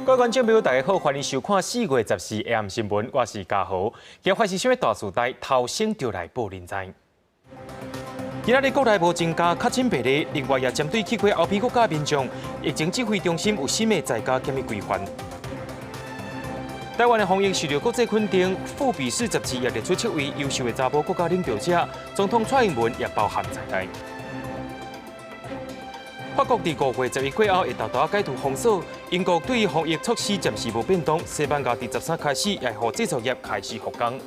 各位觀眾朋友，大家好，歡迎收看4月14 AM 新聞，我是嘉豪。今日發生啥物大事代，頭先就來報恁知。今仔日國內無增加確診病例，另外也針對去過歐美國家民眾，疫情指揮中心有新的在家檢疫規範。台灣的防疫受到國際肯定，富比士雜誌也列出七位優秀的查某國家領導者，總統蔡英文也包含在內。法國佇5月11過後會沓沓解除封鎖，英國對於防疫措施暫時無變動，西班牙佇13開始也予製造業開始復工。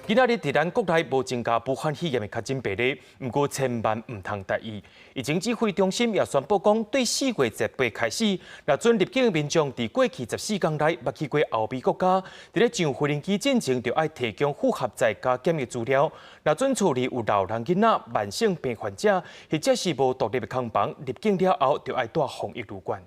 今仔日佇咱國內無增加武漢肺炎的確診病例，毋過千萬毋通大意。疫情指揮中心也宣布講，對4月18開始，若準入境的民眾佇過去14天內捌去過歐美國家，佇咧上飛機進前就愛提供符合在家檢疫資料。若準厝裡有老人囡仔、慢性病患者，或者是無獨立的空房，入境了後就愛蹛防疫旅館。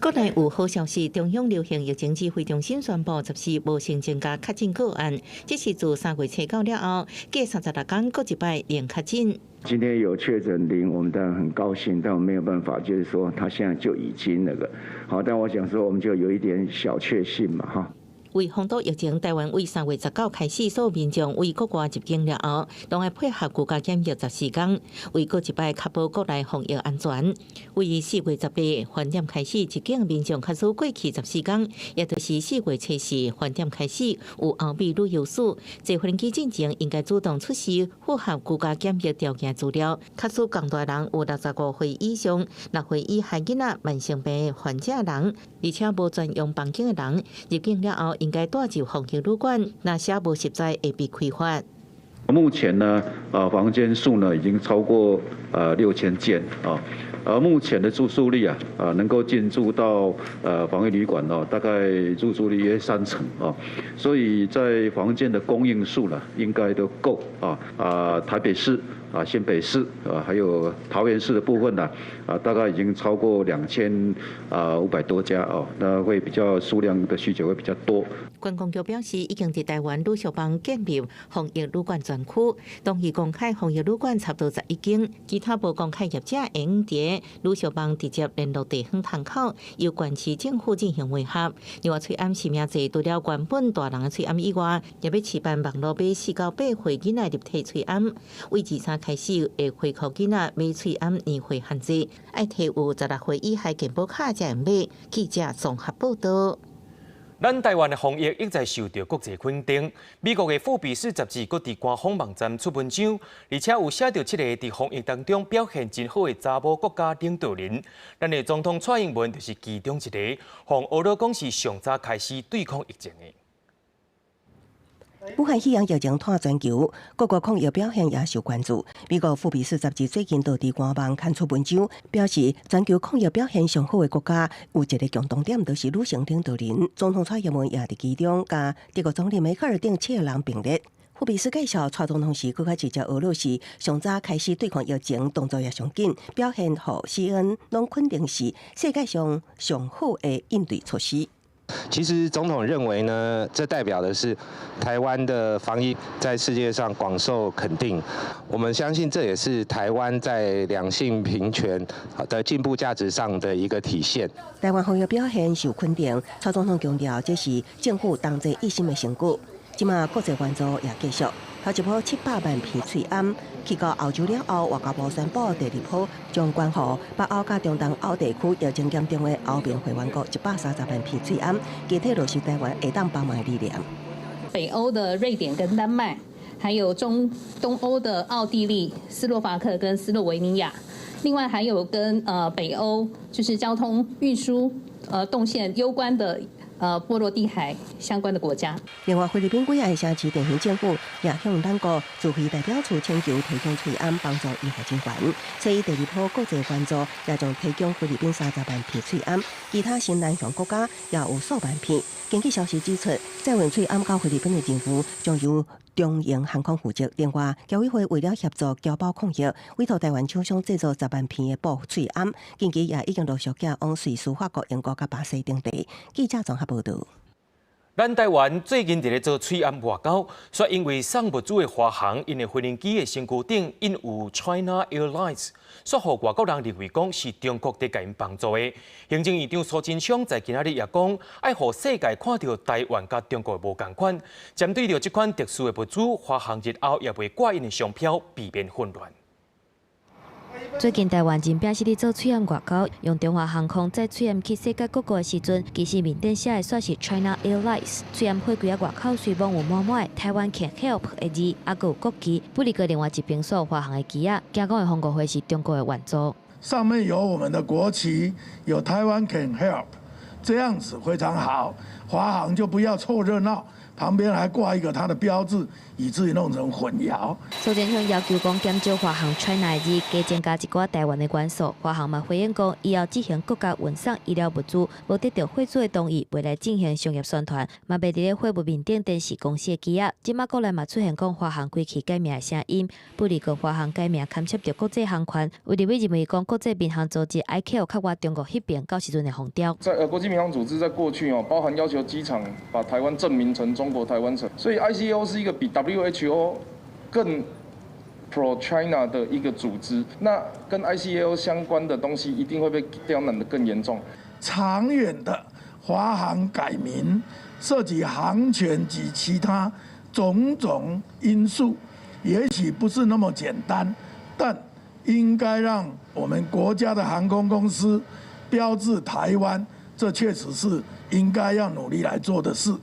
國內有好消息，中央流行疫情指揮中心宣布，14無新增加確診個案，這是自3月初9了後，隔36天閣一擺零確診。今天有確診零，我們當然很高興，但我沒有辦法，就是說他現在就已經那個好，但我想說，我們就有一點小確幸嘛，哈。為防堵疫情，台灣為3月19開始，所有民眾對國外入境了後，攏愛配合居家檢疫14天，為閣一擺確保國內防疫安全。為4月18盤點開始，入境民眾假使過去14天，也就是4月初四盤點開始，有歐美旅遊史，坐飛機進前應該主動出示符合居家檢疫條件資料。假使仝大人有65歲以上、6歲以下囡仔、慢性病患者人，而且無專用房間的人，入境了後應該蹛入防疫旅館，若寫無實在會被開罰。目前呢，房間數呢已經超過6000間啊，而目前的住宿率啊，能夠進駐到防疫旅館哦，大概入住率約三成啊，所以在房間的供應數呢，應該都夠啊。台北市啊、新北市啊，還有桃園市的部分呢，大概已經超過2500多家哦，那會比較數量的需求會比較多。觀光局表示，已經佇台灣旅宿網建立防疫旅館專區，同意公開防疫旅館差不多11間，其他無公開業者會用佇旅宿網直接聯絡地方窗口，由縣市政府進行媒合。另外，喙罨實名制除了原本大人的喙罨以外，也欲試辦網路買4到8歲囡仔立體喙罨，為23開始會恢復囡仔買喙罨年歲限制，愛提有16歲以下健保卡才會買。記者綜合報道。咱台灣的防疫一再受到國際肯定。美國的富比士雜誌閣佇官方網站出文章，而且有寫著七個佇防疫當中表現真好的查某國家領導人。咱的總統蔡英文就是其中一個，予呵咾講是上早開始對抗疫情的。武漢肺炎疫情拖全球，各國抗疫表現也受關注。美國富比士雜誌最近就佇官網刊出文章，表示全球抗疫表現上好的國家有一個共同點，就是女性領導人。總統蔡英文也佇其中，佮德國總理梅克爾等七個人並列。富比士介紹，蔡總統是閣較直接呵咾是上早開始對抗疫情，動作也上緊，表現予 CNN 攏肯定是世界上上好的應對措施。其實總統認為呢，這代表的是台灣的防疫在世界上廣受肯定。我們相信這也是台灣在兩性平權的進步價值上的一個體現。台灣防疫表現受肯定，蔡總統強調這是政府同齊一心的成果。這馬國際援助也繼續，頭一波700萬片喙罨去到歐洲了後，外交部宣布第二波將捐予北歐佮中東歐地區疫情嚴重的歐盟會員國130萬片喙罨，具體落實台灣會當幫忙的力量。北歐的瑞典跟丹麥，還有中東歐的奧地利、斯洛伐克跟斯洛維尼亞，另外還有跟北歐就是交通運輸動線攸關的波羅的海相關的國家。另外，菲律賓幾个城市地方政府也向咱國駐菲代表處請求提供喙罨幫助醫護人員。所以第二波國際援助也將提供菲律賓30萬片喙罨，其他新南向國家也有數萬片。根據消息指出，載運喙罨到菲律賓的任務將由長榮航空負責。另外，僑委會為了協助僑胞抗疫，委託台灣廠商製作10萬片的布喙罨，近期也已經陸續寄往瑞士、法國、英國佮巴西等地。記者綜合報道。咱台灣最近佇咧做喙罨外交，煞因為送物資的華航，𪜶的飛行機的身軀頂印有 China Airlines，煞予外國人認為講是中國佇共𪜶幫助的。行政院長蘇貞昌在今仔日也講，愛予世界看著台灣佮中國無仝款。針對著這款特殊的物資，華航日後也袂掛𪜶的商標，避免混亂。最近台灣真拚勢咧做喙罨外交，用中華航空載喙罨去世界各國的時陣，其實面頂寫的煞是 China Airlines。喙罨貨櫃仔外口雖罔有滿滿的 Taiwan can help 的字，猶閣有國旗。不過另外一邊所有華航的機仔，驚講會予誤會是中國的援助。上面有我們的國旗，有 Taiwan can help，這樣子非常好。華航就不要湊熱鬧。旁邊還掛一個它的標誌，以至於弄成混淆。蘇貞昌要求講減少華航 China 的字，加增加一寡台灣的元素。華航嘛回應講，以後執行國家運送醫療物資，無得到貨主的同意，袂來進行商業宣傳，嘛袂佇咧貨物面頂展示公司的旗仔。這馬國內嘛出現講華航規氣改名的聲音，不過華航改名牽涉著國際航權，有立委認為講國際民航組織 ICAO 較倚中國彼爿，到時陣會予刁。在國際民航組織在過去哦，包含要求機場把台灣正名成中國台灣省，所以 ICAO 是一個比 WHO 更 pro China 的一個組織。那跟 ICAO 相關的東西一定會被刁難得更嚴重。長遠的華航改名，涉及航權及其他種種因素，也許不是那麼簡單，但應該讓我們國家的航空公司標誌台灣，這確實是應該要努力來做的事。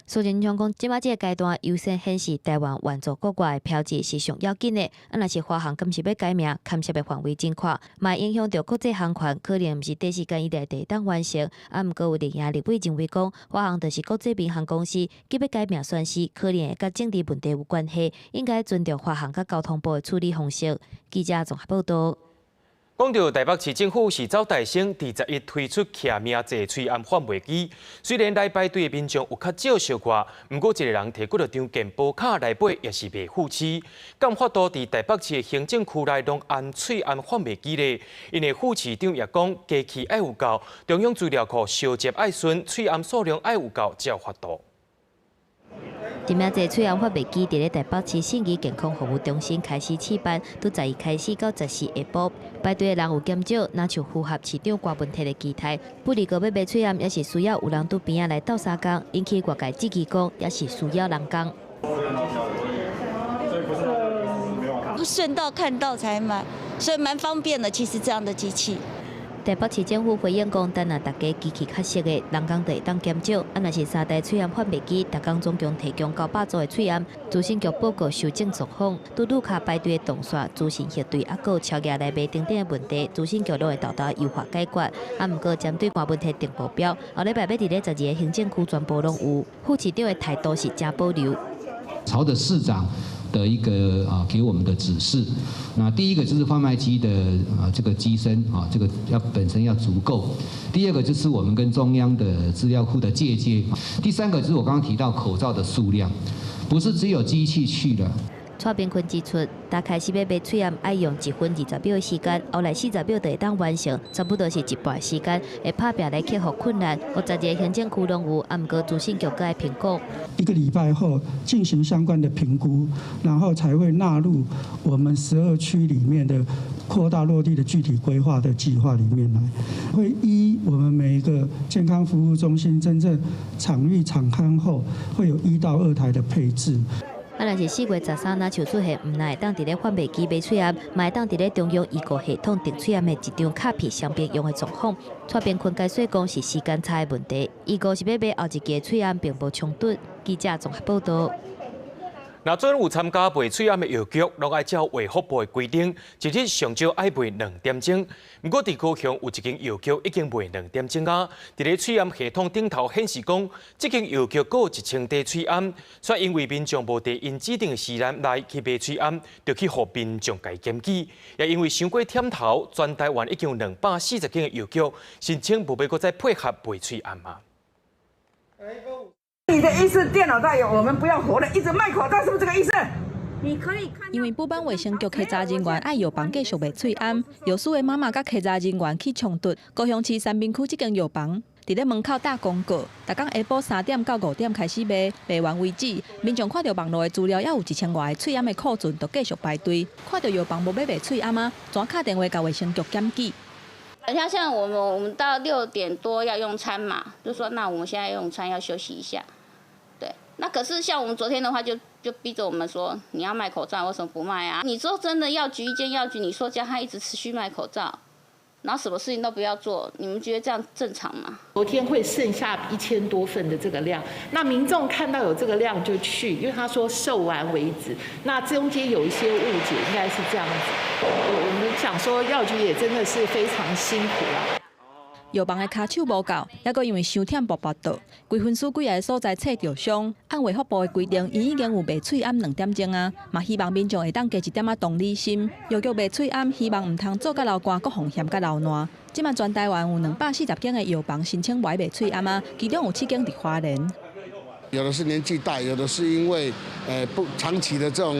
蘇貞昌講，這馬這個階段優先顯示台灣援助國外的標誌是上要緊的。啊，若是華航敢是欲改名，牽涉的範圍真闊，嘛影響著國際航權，可能毋是短時間以內會當完成。啊，毋過有綠營立委認為講，華航就是國際民航公司，急欲改名宣示，可能會佮政治問題有關係，應該尊重華航佮交通部的處理方式。記者綜合報導。講著台北市政府是走代先，佇11推出記名制喙罨販賣機。雖然來排隊的民眾有較少相掛，毋過一個人提幾若張健保卡來買，也是袂赴市。敢有法度佇台北市的行政區內攏安喙罨販賣機咧？𪜶的副市長也講，機器愛有夠，中央資料庫相接愛順，喙罨數量愛有夠，才有法度。實名制喙罨販賣機佇咧台北市信義健康服務中心開始試辦，佇11開始到14下晡，排隊的人有減少，若像符合市長郭文鐵的期待。不過欲買喙罨，也是需要有人佇邊仔來鬥相共，引起外界質疑講，也是需要人工。順道看到才買，所以蠻方便的。其實這樣的機器。台北市政府回應講，等若大家機器較熟的，人工就會當減少。啊，若是三台喙罨販賣機，逐工總共提供900組的喙罨。資訊局報告修正狀況，拄路跤排隊的動線、資訊核對，猶閣超額來買等等的問題，資訊局攏會沓沓優化解決。啊，毋過針對關問題定目標，後禮拜欲佇咧12个行政區全部攏有。副市長的態度是誠保留。朝著市長的一個啊，給我們的指示。那第一個就是販賣機的啊，這個機身啊，這個要本身要足夠。第二個就是我們跟中央的資料庫的介接。第三個就是我剛剛提到口罩的數量，不是只有機器去了。蔡炳坤指出，逐開始欲買喙罨愛用1分20秒的時間，後來40秒就會當完成，差不多是一半時間，會拍拚來克服困難。有12个行政區攏有，啊，毋過資訊局閣愛評估。一個禮拜後進行相關的評估，然後才會納入我們12區裡面的擴大落地的具體規劃的計劃裡面來，會依我們每一個健康服務中心真正場域敞開後，會有1到2台的配置。啊，若是4月13，若像出現，毋但會當佇咧販賣機買喙罨，嘛會當佇咧中央醫護系統訂喙罨的一張卡片上邊用的狀況。蔡炳坤解說講是時間差的問題，預估是欲買後一期的喙罨並無衝突。記者綜合報導。若準有參加賣喙罨的藥局，攏愛照衛福部的規定，一日上少愛賣2點鐘。毋過，佇高雄有一間藥局已經賣兩點鐘啊！佇咧喙罨系統頂頭顯示講，這間藥局閣有1000塊喙罨，煞因為民眾無佇𪜶指定的時間內去買喙罨，就去予民眾共檢舉。也因為傷過忝頭，全台灣已經有240間的藥局申請無欲閣再配合賣喙罨啊！你的意思，電腦大有，我們不要活了，一直賣口罩，是不是這個意思？你可以看。因為布班衛生局稽查人員愛藥房繼續賣喙罨，藥師的媽媽佮稽查人員起衝突。高雄市三民區這間藥房，佇咧門口貼公告，逐工下晡3點到5點開始賣，賣完為止。民眾看著網路的資料，猶有一千外个喙罨的庫存，就繼續排隊。看著藥房無欲賣喙罨仔，轉敲電話共衛生局檢舉。像現在我們到6點多要用餐嘛，就說那我們現在用餐要休息一下。對，那可是像我們昨天的話就逼着我們說，你要賣口罩，為什麼不賣啊？你說真的藥局一間藥局，你說叫他一直持續賣口罩，然後什麼事情都不要做，你們覺得這樣正常嗎？昨天會剩下1000多份的這個量，那民眾看到有這個量就去，因為他說售完為止。那中間有一些誤解，應該是這樣子。我們想說藥局也真的是非常辛苦啦。藥房的跤手無夠，猶閣因為傷忝無跋倒，規分署幾个所在冊著傷。按衛福部的規定，𪜶已經有賣喙罨2點鐘啊，嘛希望民眾會當加一點仔同理心。藥局賣喙罨，希望毋通做甲流汗，閣予嫌較流爛。這馬全台灣有240間的藥房申請無愛賣喙罨仔，其中有7間佇花蓮。有的是年紀大，有的是因為不長期的這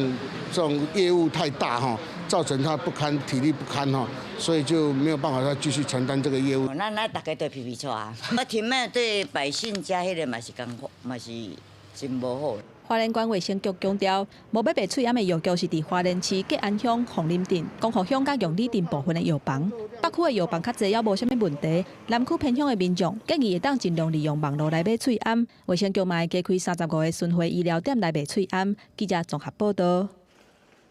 種業務太大哈，造成他不堪體力不堪哈，所以就沒有辦法再繼續承擔這個業務。咱大家都皮皮剉啊，啊，停賣對百姓家彼個嘛是艱苦，嘛是真無好。花蓮縣衛生局強調，無欲賣喙罨的藥局是佇花蓮市、吉安鄉、鳳林鎮、光復鄉佮玉里鎮部分的藥房。北區的藥房較濟，猶無啥物問題。南區偏鄉的民眾建議會當盡量利用網路來買喙罨。衛生局嘛會加開35個巡迴醫療點來賣喙罨。記者綜合報道。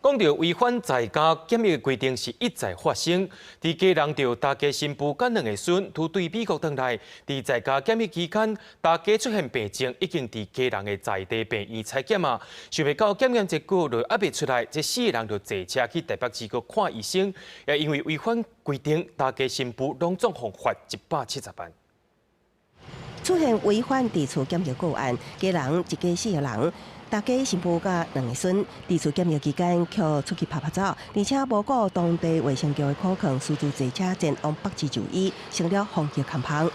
講著違反在家檢疫的規定是一再發生，佇基隆著大家新婦佮兩个孫拄對美國轉來，佇在家檢疫期間，大家出現病症，已經佇基隆的在地病院採檢啊，想袂到檢驗結果就猶未出來，這四個人就坐車去台北市閣看醫生，也因為違反規定，大家新婦攏總予罰170萬。出現違反佇厝檢疫個案，基隆一家四個人。大家新婦佮兩个孫，佇厝檢疫期間卻出去拍拍照，而且無顧當地衛生局的苦勸，私自坐車前往北市就醫，成了防疫空縫。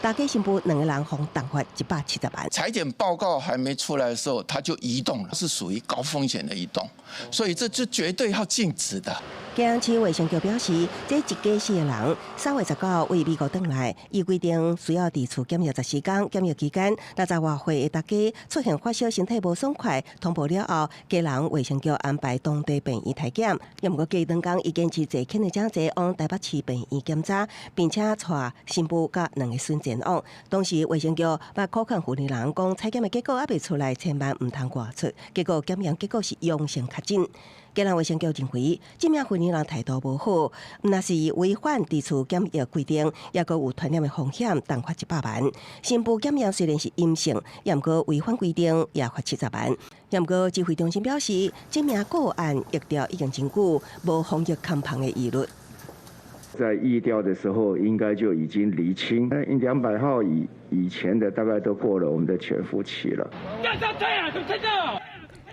大家新婦兩个人予重罰170萬。採檢報告還沒出來的時候，他就移動了，是屬於高風險的移動，所以這就絕對要禁止的。基隆市衛生局表示，這一家四個人3月19對美國轉來，依規定需要佇厝檢疫14天，檢疫期間60外歲的大家出現發燒、身體無爽快，通報了後，基隆衛生局安排當地病院採檢。毋過隔兩工，伊堅持坐輕的車前往台北市病院檢查，並且帶新婦佮兩个孫前往。當時衛生局捌苦勸婦人講，採檢的結果猶未出來，千萬毋通外出。結果檢驗結果是陽性確診。基隆衛生局認為，這名婦人態度無好，毋但是違反佇厝檢疫規定，猶閣有傳染的風險，重罰100萬。新婦檢驗雖然是陰性，毋過違反規定也罰70萬。毋過指揮中心表示，這名個案疫調已經真久，無防疫空縫的疑慮。在疫調的時候，應該就已經釐清，200號以前的大概都過了我們的潛伏期了。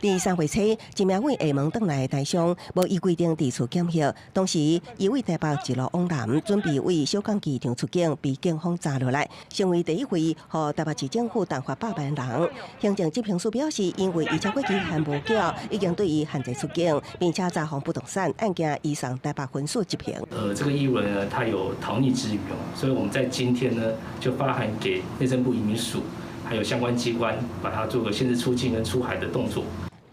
佇3月初，一名對廈門轉來的台商，無依規定佇厝檢疫，當時伊對台北一路往南，準備對小港機場出境，被警方查落來，成為第一位予台北市政府重罰100萬人。行政執行署表示，因為伊超過期限無繳，已經對伊限制出境，並且查封不動產案件移送台北分署執行。這個義務人呢，他有逃匿之虞哦，所以我們在今天呢，就發函給內政部移民署，還有相關機關，把他做個限制出境跟出海的動作。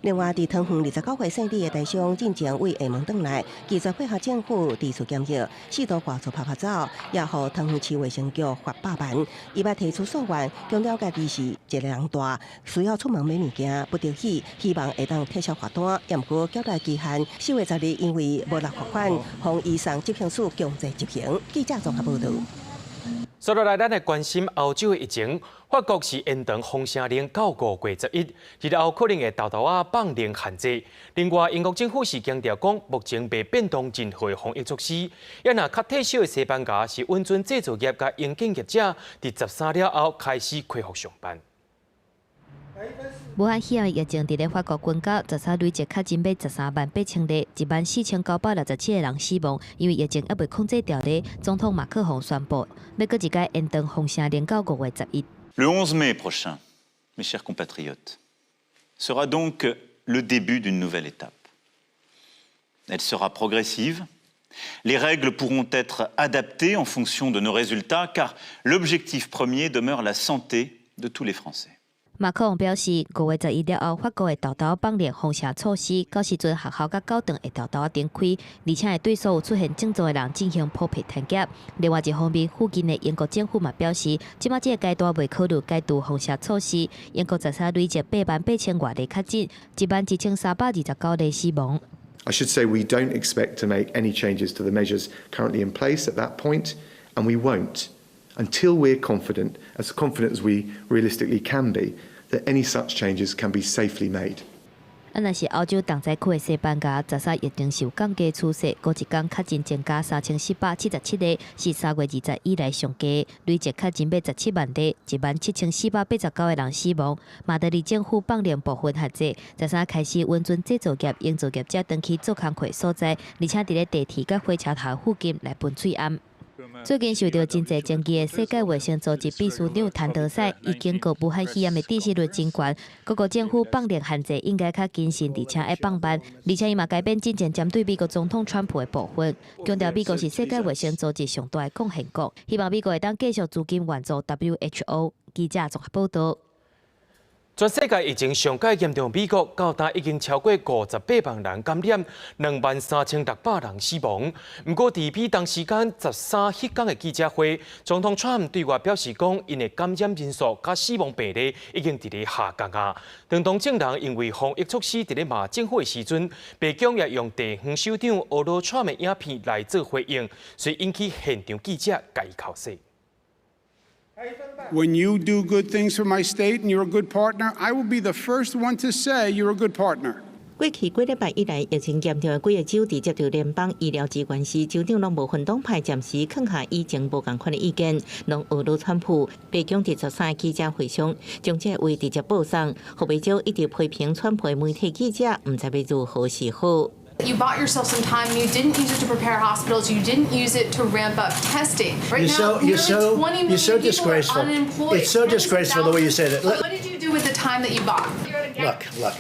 另外，佇桃園29歲姓李的台商進前對廈門轉來，拒絕配合政府佇厝檢疫，四處外出拍拍照，也予桃園市衛生局罰100萬。伊捌提出訴願，強調家己是一个人蹛，需要出門買物件，不得已希望會當撤銷罰單。毋過繳納期限4月10日，因為無納罰款，予移送執行署強制執行。記者綜合報導。接落來，咱來關心歐洲的疫情。法國是延長封城令到5月11，日後可能會沓沓仔放寬限制。另外，英國政府是強調講，目前未變動任何防疫措施。也若較退燒的西班牙是允准製造業佮營建業者，佇13了後開始恢復上班。武漢肺炎疫情佇咧法國近郊，13累計確診欲138,000例，14,967個人死亡。因為疫情猶未控制牢咧，總統馬克宏宣布，欲閣一擺延長封城令到5月11。 Le 11 mai prochain, mes chers compatriotes, sera donc le début d'une nouvelle étape. Elle sera progressive. Les règles pourront être adaptées en fonction de nos résultats, car l'objectif premier demeure la santé de tous les Français. 馬克龍表示，5月11了後，法國會沓沓放寬封城措施，到時陣學校佮教堂會沓沓重開，而且會對所有出現症狀的人進行普遍篩檢。另外一方面，附近的英國政府嘛表示，這擺這个階段袂考慮解除封城措施。英國13累積8萬8千外例確診，1萬1329例死亡。 I should say we don't expect to make any changes to the measures currently in place at that point, and we won't until we're confident, as confident as we realistically can be, that any such changes can be safely made. 啊，若是歐洲重災區的西班牙，13疫情是有降低趨勢，過一工確診增加3477個，是3月20以來上低，累計確診欲17萬例，1萬7489個人死亡。馬德里政府放寬部分限制，13開始允准製造業、營造業者轉去做工課所在，而且佇咧地鐵佮火車頭附近來噴喙罨。最近受著真濟爭議的世界衛生組織秘書長譚德塞，伊警告武漢肺炎的致死率真懸，各國政府放寬限制應該較謹慎，而且愛放慢。而且伊嘛改變進前針對美國總統川普的部分，強調美國是世界衛生組織上大的貢獻國，希望美國會當繼續資金援助 WHO。記者綜合報導。全世界疫情上蓋嚴重，美國到今已經超過58萬人感染，23,600人死亡。毋過，佇美東時間13彼工的記者會，總統川普對外表示講，𪜶的感染人數佮死亡病例已經佇咧下降啊。當當眾人因為防疫措施佇咧罵政府的時陣，白宮也用地方首長呵咾川普的影片來做回應，遂引起現場記者共伊口舌。 When you do good things for my state and you're a good partner, I will be the first one to say you're a good partner. 過去幾禮拜以來，疫情嚴重的幾個州，佇接著聯邦醫療資源時，州長攏無分黨派，暫時囥下以前無仝款的意見，攏呵咾川普。白宮佇13記者會上，將這話直接報送，予袂少一直批評川普的媒體記者，毋知欲如何是好。 You bought yourself some time. You didn't use it to prepare hospitals. You didn't use it to ramp up testing. Right You're now, so you're nearly so 20 million you're so people are disgraceful. unemployed. It's so disgraceful the way you said it. Look, What did you do with the time that you bought? Look, look.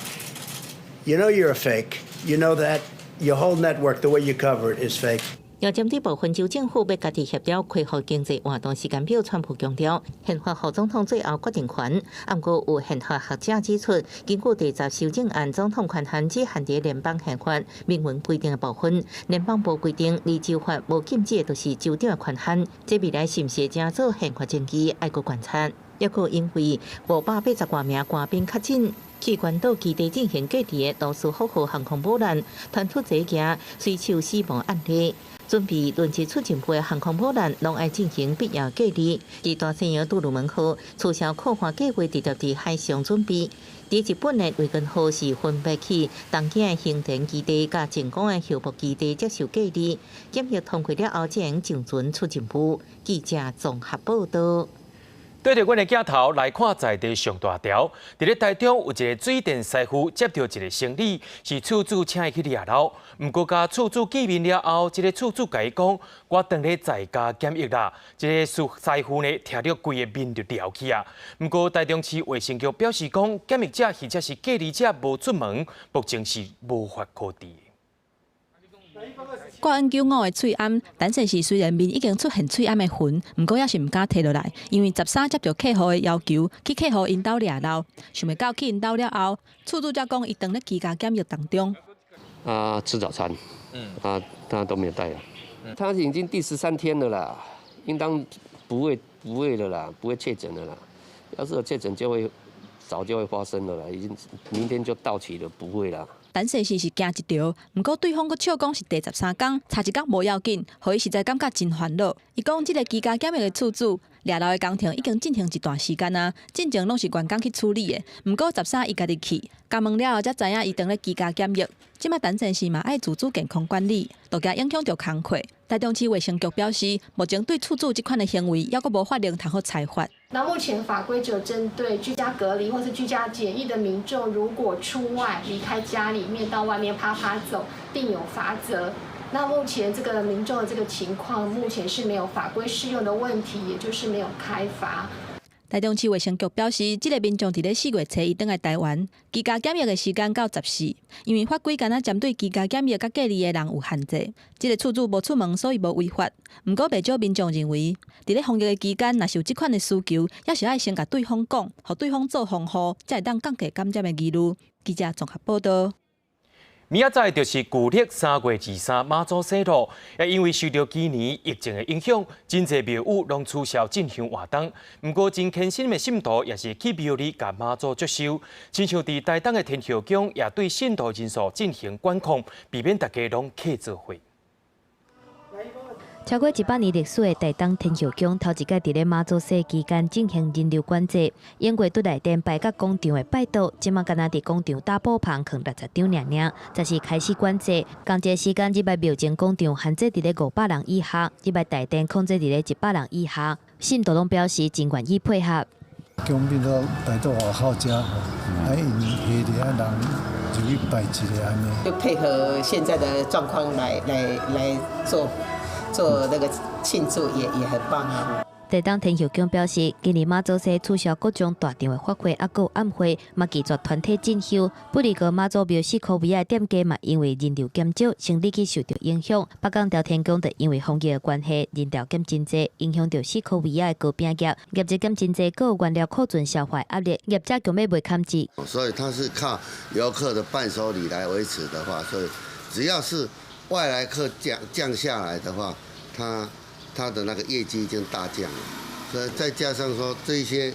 You know you're a fake. You know that your whole network, the way you cover it, is fake. 又針對部分州政府欲家己協調恢復經濟活動時間表，川普強調，憲法予總統最後決定權。毋過有憲法學者指出，根據第10修正案，總統權限只限佇聯邦憲法明文規定的部分，聯邦無規定，而州法無禁止的，就是州長的權限。這未來是毋是會成做憲法爭議，愛閣觀察。抑閣因為580外名官兵確診，去關島基地進行隔離的羅斯福號航空母艦傳出這件水手死亡案例。準備輪值出任務的航空母艦，攏愛進行必要隔離。佇大西洋杜魯門號取消擴化計劃，直接佇海上準備。佇日本的雷根號是分別去東京的興田基地佮靜岡的後部基地接受隔離。檢疫通過了後，才會上船出任務。記者綜合報導。對著阮的鏡頭來看，在地上大條，佇咧台中有一个水電師傅接著一个生理，是厝主請伊去掠摟。毋過佮厝主見面了後，這个厝主共伊講：我當咧在家檢疫啦。這个師傅呢，聽著規个面就蹩去啊。毋過台中市衛生局表示講，檢疫者或者是隔離者無出門，目前是無法可治。掛 N95的喙罨，陳先生雖然面已經出現喙罨的痕，毋過猶是毋敢提落來，因為13接著客戶的要求去客戶𪜶兜掠摟，想袂到去𪜶兜了後，厝主才講伊當咧居家檢疫當中。啊，吃早餐，啊，他都沒有帶啊。他已經第13天了啦，應當不會了啦，不會確診了啦。要是有確診，就會早就會發生了啦，已經明天就到期了，不會啦。陳先生是驚一趒，毋過對方閣笑講是第13工，差一工無要緊，予伊實在感覺真煩惱。伊講這个居家檢疫的厝主掠摟的工程已經進行一段時間啊，進前攏是員工去處理的，毋過13伊家己去，共問了後才知影伊當咧居家檢疫。這擺陳先生嘛愛自主健康管理，就驚影響著工課。台中市衛生局表示，目前對厝主這款的行為，猶閣無法令通好裁罰。那目前法規只有針對居家隔離或是居家檢疫的民眾，如果出外離開家裡面到外面趴趴走，定有罰則。那目前這個民眾的這個情況，目前是沒有法規適用的問題，也就是沒有開罰。台中市衛生局表示，這个民眾佇咧4月初一轉來台灣，居家檢疫的時間到十四，因為法規干焦針對居家檢疫佮隔離的人有限制。這个厝主無出門，所以無違法。毋過，袂少民眾認為，佇咧防疫的期間，若是有這款的需求，也是愛先共對方講，予對方做防護，才會當降低感染的疑慮。記者綜合報導。明仔載就是舊曆3月23媽祖生路，也因為受著今年疫情的影響，真濟廟宇攏取消進香活動。毋過真虔誠的信徒也是去廟裡共媽祖祝壽，親像佇台東的天后宮，也對信徒人數進行管控，避免大家攏客做伙。超過100年歷史的台東天后宮，頭一擺佇咧媽祖生期間進行人流管制。永過拄內殿拜佮廣場的拜桌，這馬干焦佇廣場打布棚囥60張爾爾，十四開始管制。仝一个時間，入來廟前廣場限制佇咧500人以下，入來大殿控制佇咧100人以下。信徒攏表示真願意配合。宮變到大桌外口遮，啊，𪜶下佇遐人就去拜一下按呢。就配合現在的狀況來做。做那個慶祝也很棒啊！台東天后宮表示，今年媽祖生取消各種大場的法會，抑閣有暗會，嘛拒絕團體進香。不過媽祖廟4箍尾仔的店家嘛，因為人流減少，生理去受著影響。北港朝天宮就因為防疫的關係，人潮減真濟，影響著四箍尾仔的糕餅業，業績減真濟，閣有原料庫存消化壓力，業者強欲賣崁錢。所以他是靠遊客的伴手禮來維持的話，所以只要是外來客降下來的話，他的那個業績已經大降了，所以再加上說這些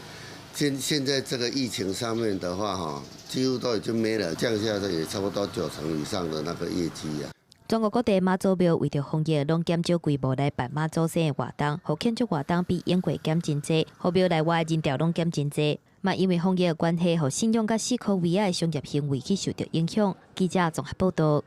現在這個疫情上面的話，哈，幾乎都已經沒了，降下來也差不多9成以上的那個業績啊。全國各地媽祖廟為著防疫，攏減少規模來辦媽祖生的活動，予慶祝活動比往過減真濟，予廟內外人潮攏減真濟。嘛因為防疫的關係，予信仰佮四箍尾仔的商業行為去受著影響。記者綜合報導。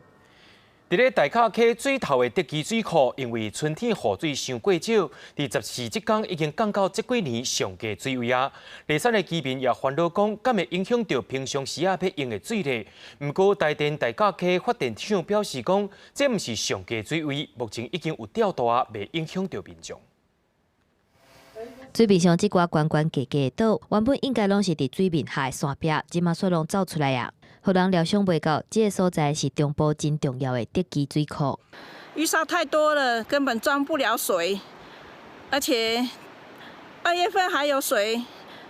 佇咧大甲溪水頭的德基水庫，因為春天雨水傷過少，佇14這工已經降到這幾年上低水位啊。麗山的居民也煩惱講，敢會影響著平常時仔欲用的水咧？毋過台電大甲溪發電廠表示講，這毋是上低水位，目前已經有調度啊，袂影響著民眾。水面上這寡懸懸低低的島，原本應該攏是佇水面下的山壁，這馬煞攏走出來啊！予人料想袂到，這个所在是中部真重要的德基水庫。淤沙太多了，根本裝不了水，而且2月份還有水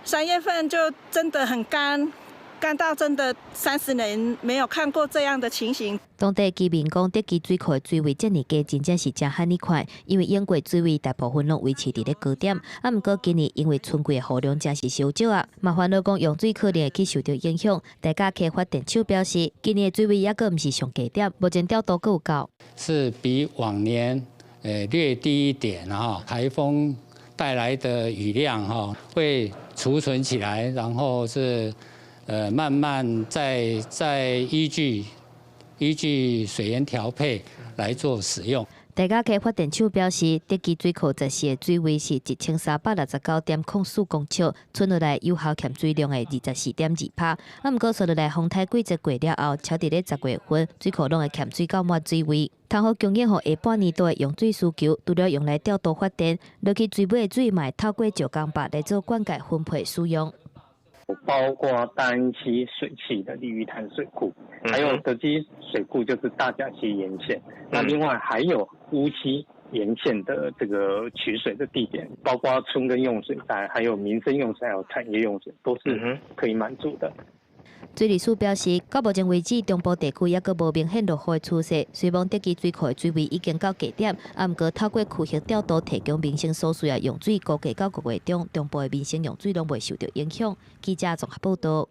，3月份就真的很乾，乾到真的30年沒有看過這樣的情形。當地居民講，德基水庫的水位遮爾低，真正是誠罕見看，因為永過水位大部分攏維持佇咧高點。啊，毋過今年因為春季的雨量真是傷少啊，嘛煩惱講用水可能會去受著影響。大甲溪發電廠表示，今年的水位猶閣毋是上低點，目前調度閣有夠。是比往年略低一點哈，颱風帶來的雨量哈會儲存起來，然後是慢慢再依據水源調配來做使用。大甲溪發電廠表示，德基水庫14的水位是1369.04公尺，剩落來有效欠水量的24.2%。啊，毋過紲落來風颱季節過了後，超佇咧10月份，水庫攏會欠水到滿水位，通予供應予下半年度的用水需求，除了用來調度發電，落去水尾的水嘛會透過石岡壩來做灌溉分配使用。包括大安溪水系的鯉魚潭水庫，還有德基水庫，就是大甲溪沿線。那另外還有烏溪沿線的這個取水的地點，包括春耕用水，還有民生用水，還有產業用水，都是可以滿足的。水利署表示，到目前為止，中部地區猶閣無明顯落雨的趨勢。雖罔德基水庫的水位已經到低點，啊，毋過透過區域調度提供民生所需的用水，估計到5月中，中部的民生用水攏袂受著影響。記者綜合報導。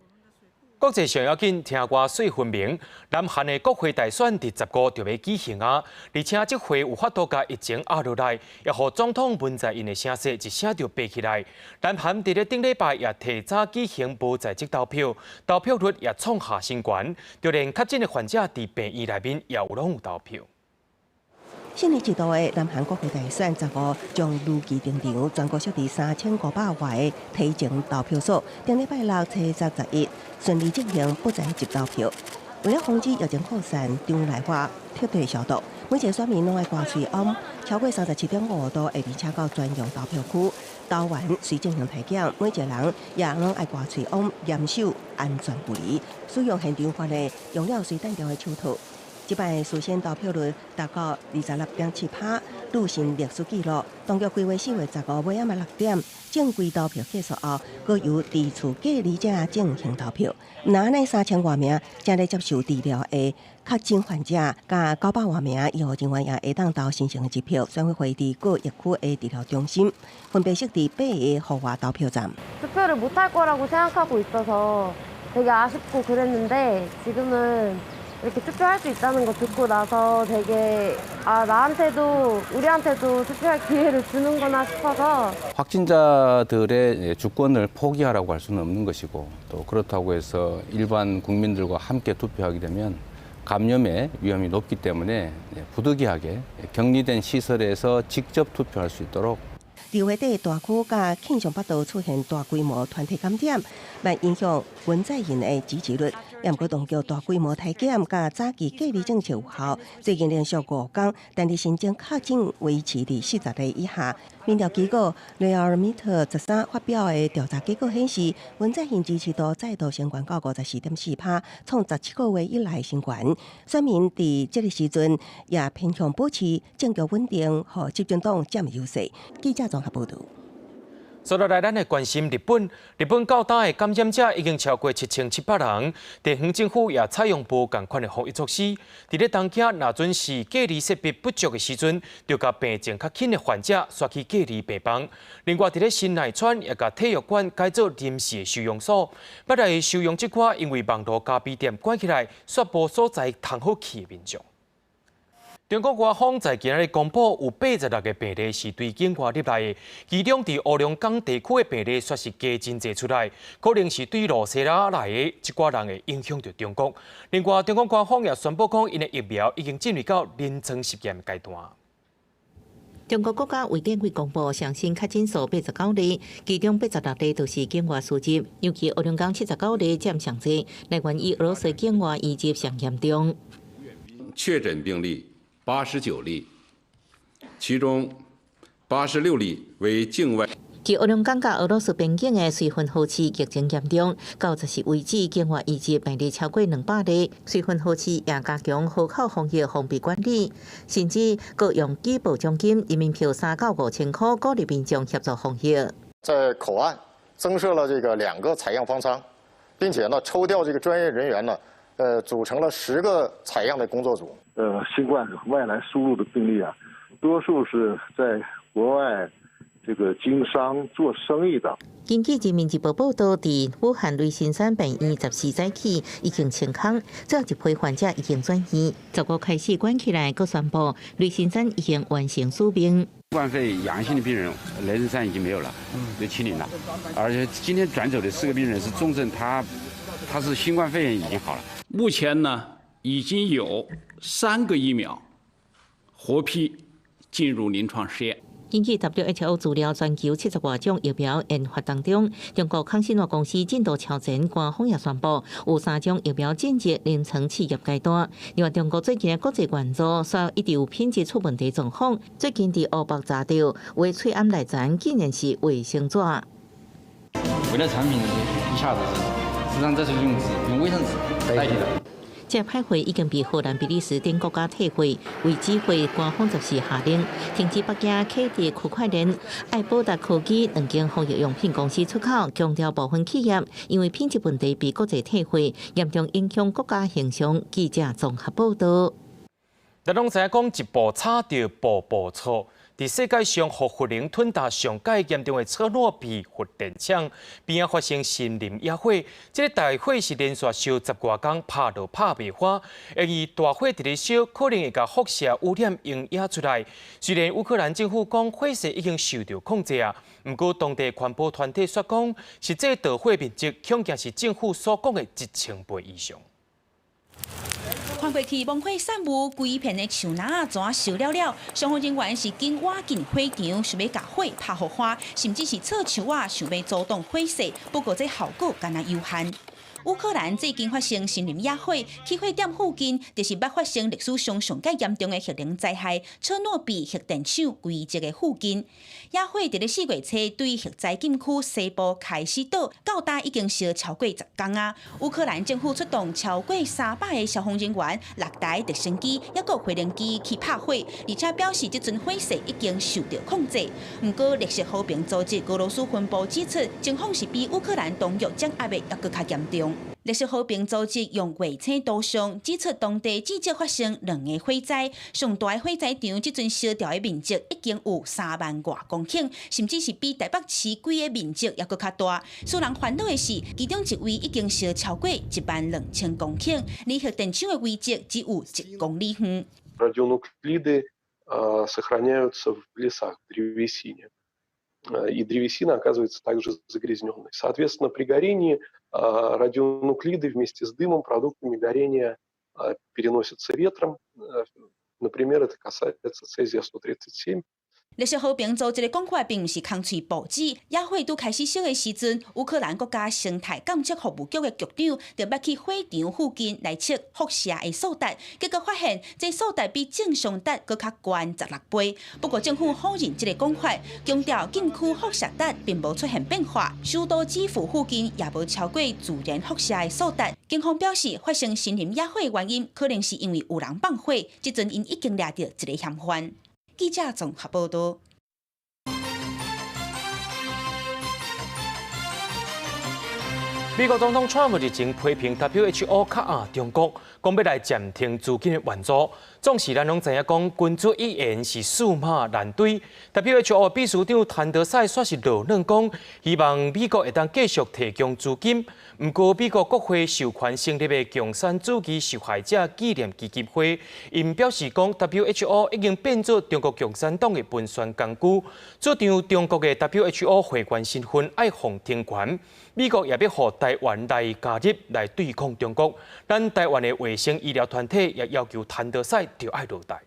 國際上要緊，聽歌稅分明。南韓的國會大選佇15就欲舉行啊，而且這回有法度共疫情壓落來，也予總統文在寅的聲勢一聲就爬起來。南韓佇咧頂禮拜也提早舉行無在職投票，投票率也創下新高，就連確診的患者佇病院內面也有攏有投票。四年一度的南韓國會大選15將如期登場，全國設佇3500外个提前投票所，頂禮拜六初十十一順利進行不在籍投票。為了防止疫情擴散，場內外徹底消毒，每一個選民攏愛掛喙罨，超過37.5度會被請到專用投票區，投完隨進行體檢，每一個人也攏愛掛喙罨，嚴守安全距離，使用現場發的用了隨彈掉的手套。這擺事先投票率達到26.7%，錄新歷史紀錄。當局規劃4月15尾暗6點，正規投票結束後，閣由佇厝隔離者進行投票。若按呢3000外名正咧接受治療的確診患者，佮900外名醫護人員也會當投神聖的一票。選委會佇各疫區的治療中心，分別設置八个戶外投票站。 투표를못할거라고생각하고있어서되게아쉽고그랬는데지금은 이렇게 투표할 수 있다는 거 듣고 나서 되게 아 나한테도 우리한테도 투표할 기회를 주는구나 싶어서. 확진자들의 주권을 포기하라고 할 수는 없는 것이고 또 그렇다고 해서 일반 국민들과 함께 투표하게 되면 감염의 위험이 높기 때문에 부득이하게 격리된 시설에서 직접 투표할 수 있도록. 二月底，大區佮慶尚北道出現大規模團體感染，來影響文在寅的支持率。毋過當局大規模篩檢佮早期隔離政策有效，最近連續5天，單日新增確診維持佇40例以下。民調機構 Realmeter 13發表的調查結果顯示，文在寅支持度再度升懸到54.4%，創17個月以來新懸。選民佇這个時陣也偏向保持政局穩定，予執政黨佔優勢。記者綜合報導。接落來，咱來關心日本。日本到今的感染者已經超過7700人，地方政府也採用無仝款的防疫措施。佇咧東京，若準是隔離設備不足的時陣，就共病情較輕的患者徙去隔離病房。另外，佇咧神奈川也共體育館改做臨時的收容所。欲來收容這寡因為網路咖啡店關起來，煞無所在通好去的民眾。中國官方在今仔日公布，有86個病例是對境外入來的，其中佇烏龍崗地區的病例煞是加真濟出來，可能是對羅西亞來的這寡人會影響著中國。另外，中國官方也宣布講，𪜶的疫苗已經進入到臨床實驗階段。中國國家衛健委公布上新確診數89例，其中86例都是境外輸入，尤其烏龍崗79例佔上濟，來源於俄羅斯境外移入上嚴重。確診病例89例，其中86例為境外。佇烏龍崗佮俄羅斯邊境的綏芬河市疫情嚴重，到14為止，境外移入病例超過200例。綏芬河市也加強河口防疫封閉管理，甚至閣用舉報獎金人民幣3到5千塊，鼓勵民眾協助防疫。在口岸增設了這個2個採樣方艙，並且呢抽調這個專業人員呢，組成了10個採樣的工作組。新冠外來輸入的病例啊，多數是在國外這個經商做生意的。根據《人民日報》報道，佇武漢雷神山病院14早起已經清空，最後一批患者已經轉院。15開始關起來，閣宣布雷神山已經完成使命。新冠肺炎陽性的病人，雷神山已經沒有了，就清零了。而且今天轉走的4個病人是重症，他是新冠肺炎已經好了。目前呢，已經有3個疫苗獲批進入臨床試驗。根據 WHO 資料，全球70外種疫苗研發當中，中國康希諾公司進度超前，官方也宣布有3種疫苗進入臨床試驗階段。另外，中國最近的國際援助，煞一直有品質出問題狀況。最近佇湖北查著，有的喙罨內層竟然是衛生紙。為了產品一下子，實際上這是用紙，用衛生紙代替的。這派貨已經被荷蘭、比利時等國家退貨，為指揮官方十四下令停止北京啟德區塊鏈、愛寶達科技兩間防疫用品公司出口，強調部分企業因為品質問題被國際退貨，嚴重影響國家形象。記者綜合報道。咱攏知影講，一步差著步步錯。佇世界上，予核能吞噠上蓋嚴重的車諾比核電廠邊仔發生森林野火，這个大火是連續燒10外工，拍都拍袂翻。因為大火佇咧燒，可能會共輻射污染溶液出來。雖然烏克蘭政府講火勢已經受著控制啊，毋過當地環保團體煞講，實際著火面積恐驚是政府所講的1000倍以上。看過去，猛火散霧，規片的樹林仔怎燒了了。消防人員是緊挖進火場，想欲共火拍予翻，甚至是插樹仔，想欲阻擋火勢。不過這效果敢若有限。烏克蘭最近發生森林野火，起火點附近就是捌發生歷史上上蓋嚴重的核能災害——車諾比核電廠遺跡的附近。野火佇咧4月初對核災禁區西部開始著，到今已經燒超過10工啊！烏克蘭政府出動超過300个消防人員、6台直升機，抑閣飛行機去拍火，而且表示這陣火勢已經受到控制。毋過，綠色和平組織俄羅斯分部指出，情況是比烏克蘭當局掌握的猶閣較嚴重。綠色和平組織用衛星圖像指出，當地至少發生兩个火災，上大的火災場這陣燒掉的面積已經有3萬外公頃，甚至是比台北市規个面積猶閣較大。使人煩惱的是，其中一位已經燒超過1萬2千公頃，離核電廠的遺跡只有1公里遠。 Радионуклиды сохраняются в лесах, в древесине. И древесина оказывается также загрязненной. Соответственно, при горении радионуклиды вместе с дымом, продуктами горения переносятся ветром. Например, это касается цезия-137. 綠色和平組織的講法並毋是空喙報紙。野火拄開始燒的時陣，烏克蘭國家生態監測服務局的局長就捌去火場附近來測輻射的數值，結果發現這數值比正常值閣較懸16倍。不過政府否認這个講法，強調禁區輻射值並無出現變化，首都基輔附近也無超過自然輻射的數值。警方表示，發生森林野火的原因可能是因為有人放火，這陣𪜶已經掠著一个嫌犯。記者綜合報道。美國總統川普日前批評 WHO 敲壓中國，講欲來暫停資金的援助。總是咱攏知影講，君子一言是駟馬難追。WHO 秘書長譚德塞煞是落軟講，希望美國會當繼續提供資金。毋過，美國國會授權成立的共產主義受害者紀念基金會，𪜶表示講，WHO 已經變做中國共產黨的文宣工具，主張中國的 WHO 會員身份愛予停權。美國也欲予台灣來加入來對抗中國。咱台灣的衛生醫療團體也要求譚德塞著愛落台。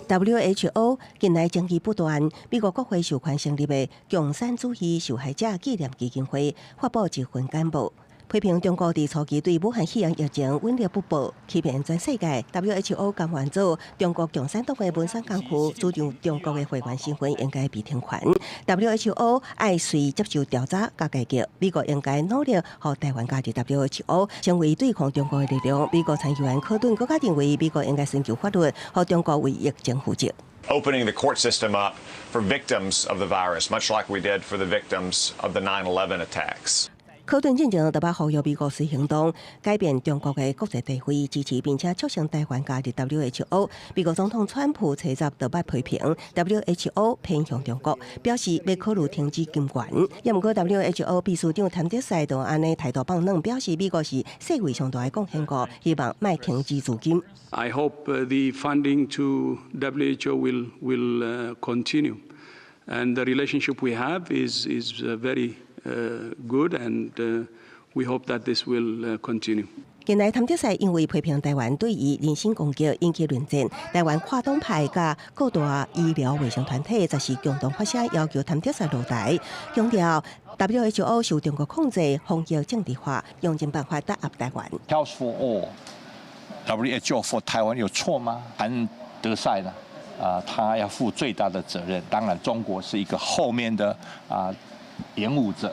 WHO 近來爭議不斷，美國國會授權成立的共產主義受害者紀念基金會發布一份簡報，批評中國佇初期對武漢肺炎疫情隱匿不報，欺騙全世界。WHO 甘願做中國共產黨的文宣工具，主張中國的會員身份應該被停權。WHO 愛隨接受調查佮改革，美國應該努力予台灣加入 WHO，成為對抗中國的力量。美國參議員科頓閣較認為，美國應該尋求法律，予中國為疫情負責。 Opening the court system up for victims of the virus, much like we did for the victims of the 9/11 attacks. 科頓進前就捌呼籲美國隨行動改變中國的國際地位，支持並且促成台灣加入 WHO。美國總統川普初十就捌批評 WHO 偏向中國，表示欲考慮停止金援。也毋過 WHO 秘書長譚德塞就按呢態度放軟，表示美國是世界上大的貢獻國，希望莫停止資金。 I hope the funding to WHO will continue, and the relationship we have is very good, and we hope that this will continue. 近來譚德塞因為批評台灣對伊人身攻擊引起論戰，台灣跨黨派佮各大醫療衛生團體則是共同發聲要求譚德塞落台，強調 WHO 受中國控制，防疫政治化，用盡辦法打壓台灣。 Health for all, WHO for Taiwan 有錯嗎？譚德塞呢？啊，他要負最大的責任。當然，中國是一個後面的啊演武者。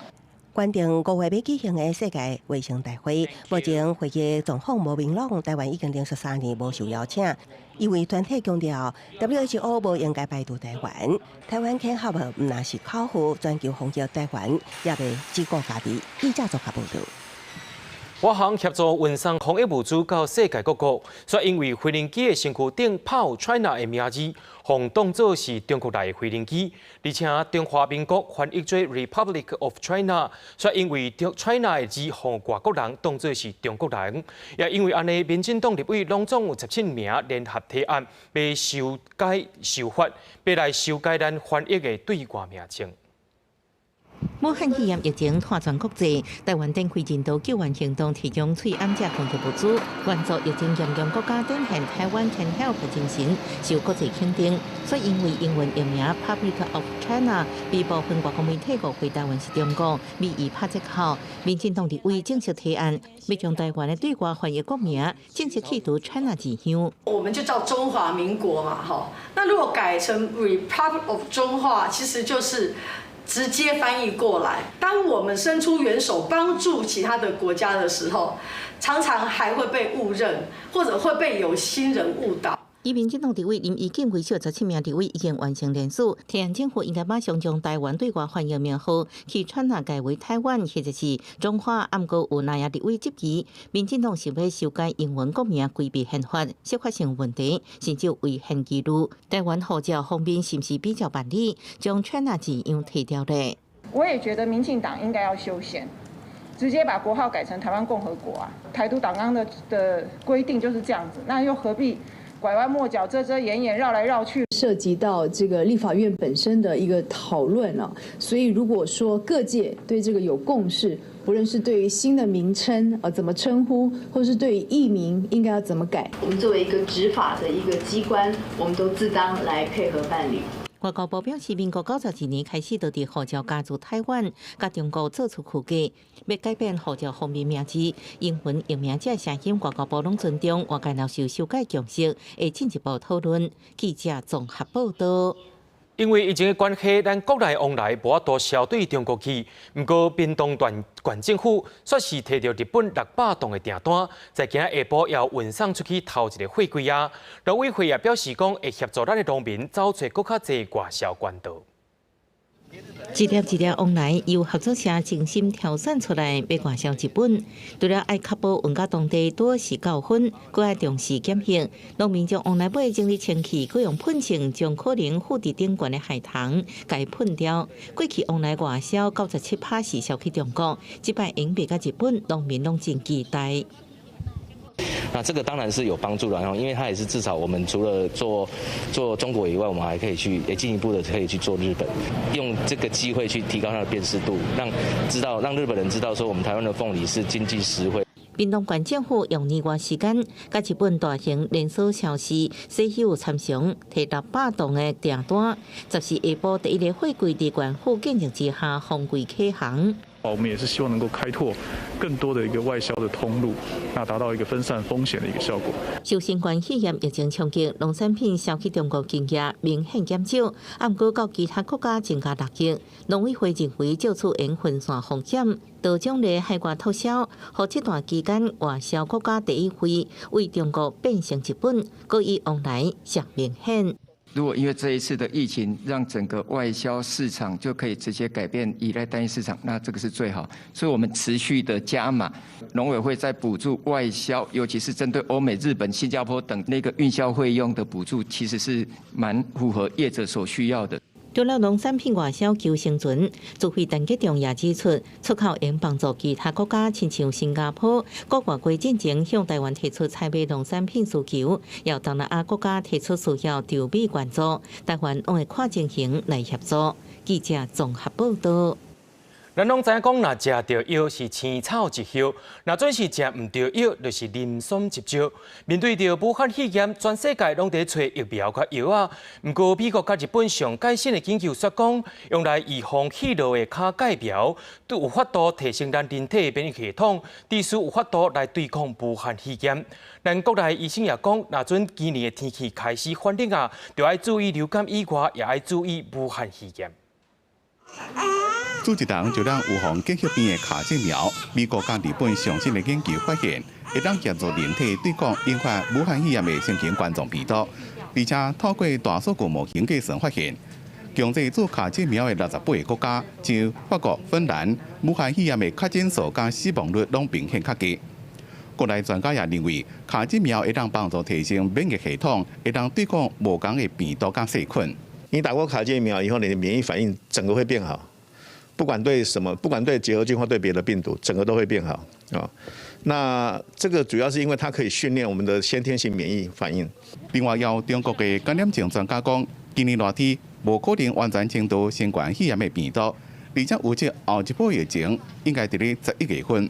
原定5月欲舉行的世界衛生大會，目前會議狀況無明朗，台灣已經連續3年無受邀請。因為團體強調，WHO 無應該排除台灣。台灣口號毋但是口號，全球防疫台灣也袂只顧家己。記者綜合報導。華航協助運送防疫物資到世界各國，卻因為飛行機的身軀頂拍有 China 的名字，予當做是中國來的飛行機。而且中華民國翻譯做 Republic of China，卻因為 China 的字，予外國人當做是中國人。也因為按呢，民進黨立委攏總有17名聯合提案，欲修改修法，欲來修改咱翻譯的對外名稱。武漢肺炎疫情拖全國際，台灣展開人道救援行動，提供喙罨食防疫物資，援助疫情嚴重國家，展現台灣 can help 精神，受國際肯定。所以因為英文譯名 Republic of China 被部分外國媒體誤會台灣是中國，美伊拍折扣。民進黨立委正式提案，欲將台灣的對外翻譯國名正式去除 China 字樣。我們就叫中華民國嘛，哈。那如果改成 Republic of 中華，其實就是直接翻譯過來。當我們伸出援手幫助其他的國家的時候，常常還會被誤認，或者會被有心人誤導。以民進黨立委林宜敬為首，17名立委已經完成聯署，提案政府應該馬上將台灣對外翻譯名號去 China 改為台灣，或者是中華。毋過有藍營立委質疑，民進黨想欲修改英文國名，規避憲法，涉發生問題，甚至有違憲疑慮。台灣護照方面是毋是比照辦理，將 China 字樣提掉咧？我也覺得民進黨應該要修憲，直接把國號改成台灣共和國啊！台獨黨綱的規定就是這樣子，那又何必拐彎抹角、遮遮掩掩、繞來繞去？涉及到這個立法院本身的一個討論啊，所以如果說各界對這個有共識，不論是對於新的名稱啊怎麼稱呼，或是對於譯名應該要怎麼改，我們作為一個執法的一個機關，我們都自當來配合辦理。外交部表示，民國92年開始，就佇護照加註台灣，佮中國做出區隔，欲改變護照封面名字、英文譯名這聲音，外交部攏尊重，外界若有修改共識，會進一步討論。記者綜合報道。因為疫情的關係，咱國內往來無法度銷對中國去。毋過，屏東縣政府煞是提著日本600噸的訂單，在今仔下晡要運送出去頭一個貨櫃仔。農委會也表示講，會協助咱的農民走揣閣較濟外銷管道。一粒一粒往來由合作社精心挑選出來，欲外銷日本。除了愛確保運到當地拄是夠分，閣愛重視檢疫。農民將往來尾整理清氣，閣用噴槍將可能附佇頂懸的害蟲共噴掉。過去往來外銷97趴是銷去中國，這擺會賣共日本，農民攏真期待。那這個當然是有幫助的，因為它也是至少我們除了做中國以外，我們還可以去也進一步的可以去做日本，用這個機會去提高它的辨識度，讓日本人知道說我們台灣的鳳梨是經濟實惠。屏東縣政府用年外時間，佮日本大型連鎖超市西友參祥提600噸的訂單，14下晡第一个貨櫃佇縣府見證之下封櫃啟航。我們也是希望能夠開拓更多的一個外銷的通路，那達到一個分散風險的一個效果。受新冠肺炎疫情衝擊，農產品銷去中國經營明顯減少，毋過到其他國家增加六成。農委會認為，借此會分散風險，多種的海外拓銷，予這段期間外銷國家第一位為中國變成日本，閣以往來上明顯。如果因為這一次的疫情，讓整個外銷市場就可以直接改變依賴單一市場，那這個是最好。所以我們持續的加碼，農委會在補助外銷，尤其是針對歐美、日本、新加坡等那個運銷費用的補助，其實是蠻符合業者所需要的。除了農產品外銷求生存，主委陳吉仲也指出，出口會幫助其他國家，親像新加坡，國外過進前向台灣提出採買農產品需求，有東南亞國家提出需要對美援助，台灣攏會看情形來協助。記者綜合報道。咱攏知影講，若食著藥是青草一葉，若準是食毋著藥，就是林爽一招。面對著武漢肺炎，全世界攏佇揣疫苗佮藥仔。毋過美國佮日本上蓋新的研究說講，用來預防氣落的卡介苗，都有法度提升咱人體的免疫系統，致使有法度來對抗武漢肺炎。咱國內醫生也講，若準今年的天氣開始轉冷啊，就愛注意流感以外，也愛注意武漢肺炎。主一人就讓預防結核病的卡介苗，美國佮日本上新的研究發現，會當協助人體對抗引發武漢肺炎的新型冠狀病毒，而且透過大數據模型計算發現，強制注卡介苗的68個國家，像法國、芬蘭，武漢肺炎的確診數佮死亡率攏明顯較低。國內專家也認為，卡介苗會當幫助提升免疫系統，會當對抗無仝的病毒佮細菌。你打過卡介苗以後，你的免疫反應整個會變好。不管對什麼，不管對結核菌或對別的病毒，整個都會變好啊。那這個主要是因為它可以訓練我們的先天性免疫反應。另外，有中國的感染症專家講，今年熱天無可能完全清除新冠肺炎的病毒，而且預測後一波疫情應該佇咧11月份。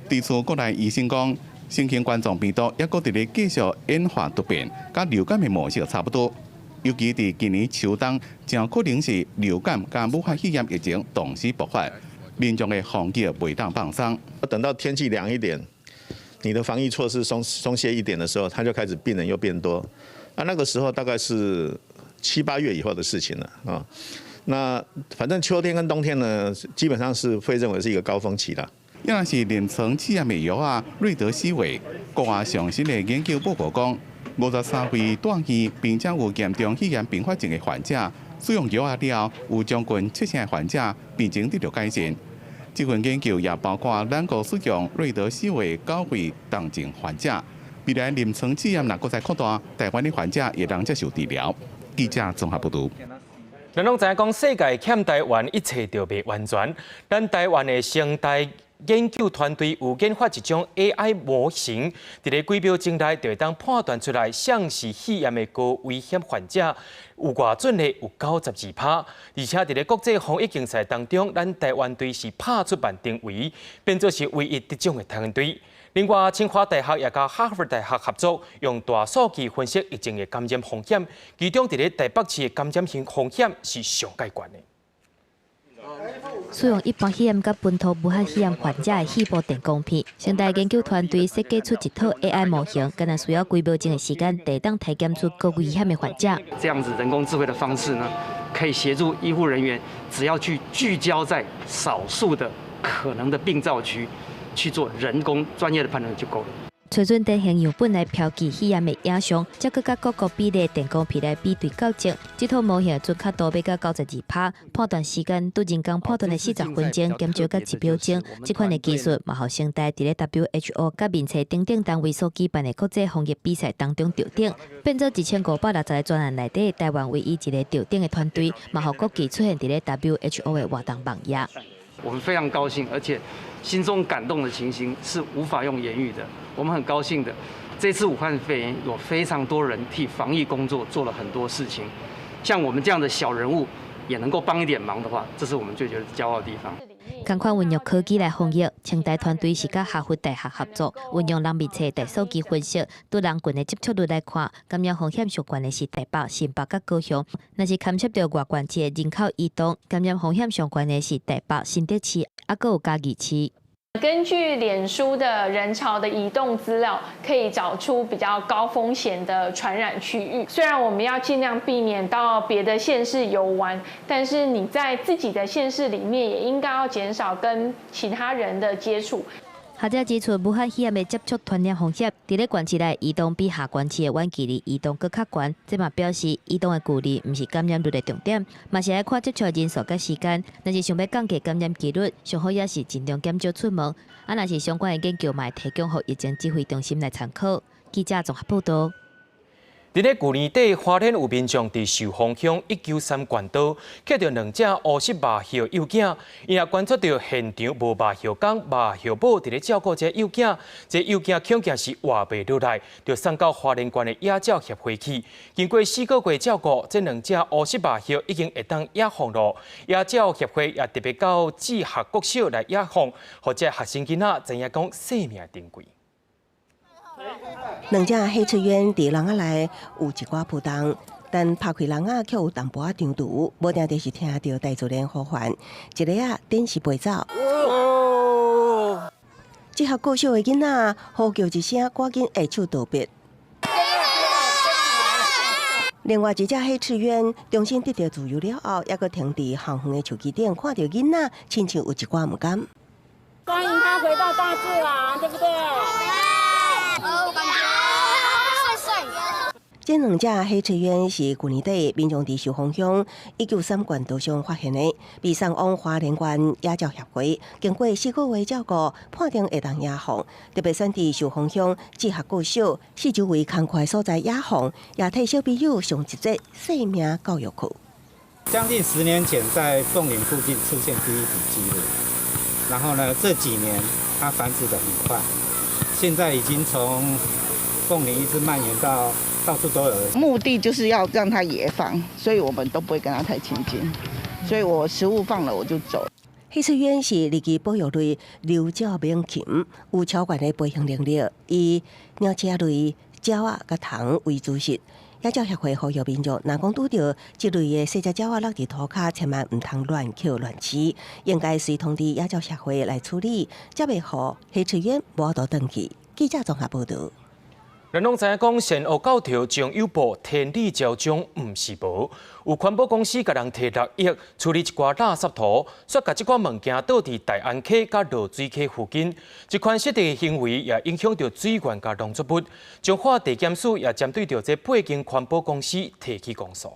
對此，國內醫生講，新型冠狀病毒猶閣佇咧繼續演化突變，佮流感的模式差不多。尤其佇今年秋冬，誠可能是流感佮武漢肺炎疫情同時爆發，民眾的防疫袂當放鬆。等到天氣涼一點，你的防疫措施鬆鬆懈一點的時候，它就開始病人又變多。啊，那個時候大概是七八月以後的事情了啊。那反正秋天跟冬天呢，基本上是會認為是一個高峰期啦。猶是臨床試驗的藥啊，瑞德西韋，國外上新的研究報告講，53歲住院並且有嚴重肺炎併發症的患者，使用藥啊了後，有將近七成的患者病情得著改善。這份研究也包括咱國使用瑞德西韋9位重症患者，未來臨床試驗若閣再擴大，台灣的患者會當接受治療。記者綜合報導。咱攏知影講，世界欠台灣一切就袂完全。咱台灣的成大研究團隊有研發一種 AI 模型，佇咧幾秒鐘內就會當判斷出來，啥是肺炎的高危險患者，有偌準的有92%。而且佇咧國際防疫競賽當中，咱台灣隊是拍出萬定位，變做是唯一得獎的團隊。另外，清華大學也佮哈佛大學合作，用大數據分析疫情的感染風險，其中佇咧台北市的感染性風險是上蓋懸的。使用一般肺炎佮本土武漢肺炎患者的肺部電光片，成大研究團隊設計出一套 AI 模型，干焦需要幾秒鐘的時間，就會當篩檢出高危險的患者。這樣子人工智慧的方式呢，可以協助醫護人員，只要去聚焦在少數的可能的病灶區，去做人工專業的判斷就夠了。揣準典型樣本來標記肺炎的影像，再閣佮各國比例電光片來比對校正，這套模型準確度欲到92%，判斷時間對人工判斷的40分鐘減少到1秒鐘。這款的技術嘛，予成大佇咧 WHO 佮面冊等等單位所舉辦的國際防疫比賽當中得獎，變做1560個專案內底台灣唯一一個得獎的團隊，嘛予國旗出現佇咧 WHO 的活動網頁。我們非常高興，而且心中感動的情形是無法用言喻的。我們很高興的，這次武漢肺炎有非常多人替防疫工作做了很多事情，像我們這樣的小人物也能夠幫一點忙的話，這是我們最覺得驕傲的地方。仝款運用科技來防疫，清大團隊是佮哈佛大學合作，運用人面冊大數據分析，對人群的接觸率來看，感染風險上懸的是台北、新北佮高雄；若是牽涉著外縣市的人口移動，感染風險上懸的是台北、新竹市，猶閣有嘉義市。根據臉書的人潮的移動資料，可以找出比較高風險的傳染區域。雖然我們要盡量避免到別的縣市遊玩，但是你在自己的縣市裡面也應該要減少跟其他人的接觸。學者指出，武漢肺炎的接觸傳染風險，佇咧縣市內移動比下縣市的遠距離移動閣較懸。這嘛表示移動的距離毋是感染率的重點，嘛是愛看接觸人數佮時間。若是想欲降低感染幾率，上好也是盡量減少出門。啊，若是相關的研究，嘛會提供予疫情指揮中心來參考。記者綜合報導。佇咧舊年底，花蓮有民眾佇壽豐鄉193縣道，抾著兩隻烏色麻鴞幼囝，𪜶也觀察著現場無麻鴞公、麻鴞母佇咧照顧這幼囝，這幼囝恐驚是活袂落來，就送到花蓮縣的野鳥協會去。經過4個月照顧，這兩隻烏色麻鴞已經會當野放囉。野鳥協會也特別到志學國小來野放，予這學生囡仔知影講生命珍貴。兩隻黑翅鳶佇籠仔內有一寡浮動，但拍開籠仔卻有淡薄仔長度，無定就是聽著大自然呼喚，一个仔準時飛走。這學國小的囡仔呼叫一聲，趕緊下手逃避。另外一隻黑翅鳶重新得著自由了後，猶閣停佇後方的樹枝頂，看著囡仔，親像有一寡毋甘。歡迎他回到大自然，對不對？哦，感覺帥帥。這兩隻黑翅鳶是舊年底民眾佇壽豐鄉193縣道上發現的，被送往花蓮縣野鳥協會，經過4個月照顧，判定會當野放。特別選佇壽豐鄉志學國小四周圍空曠所在野放，也替小朋友上一節生命教育課。將近10年前，在鳳林附近出現第一筆記錄，然後呢，這幾年它繁殖得很快，現在已經從鳳林一直蔓延到到處都有。目的就是要讓它野放，所以我們都不會跟它太親近。所以我食物放了我就走。黑翅鳶是二級保育類留鳥猛禽，有超懸的飛行能力，以鳥鼠類、鳥仔佮蟲為主食。野鳥協會呼籲民眾，若講拄著這類的細隻鳥仔落佇塗跤，千萬毋通亂抾亂飼，應該隨通知野鳥協會來處理，才袂予黑翅鳶無法度轉去。記者綜合報導。咱攏知影講，善惡到頭終有報，天理昭彰毋是無。有環保公司共人提6億處理一寡垃圾塗，煞共這寡物件倒佇大安溪佮濁水溪附近。這款失德行為也影響著水源佮農作物。彰化地檢署也針對著這八間環保公司提起公訴。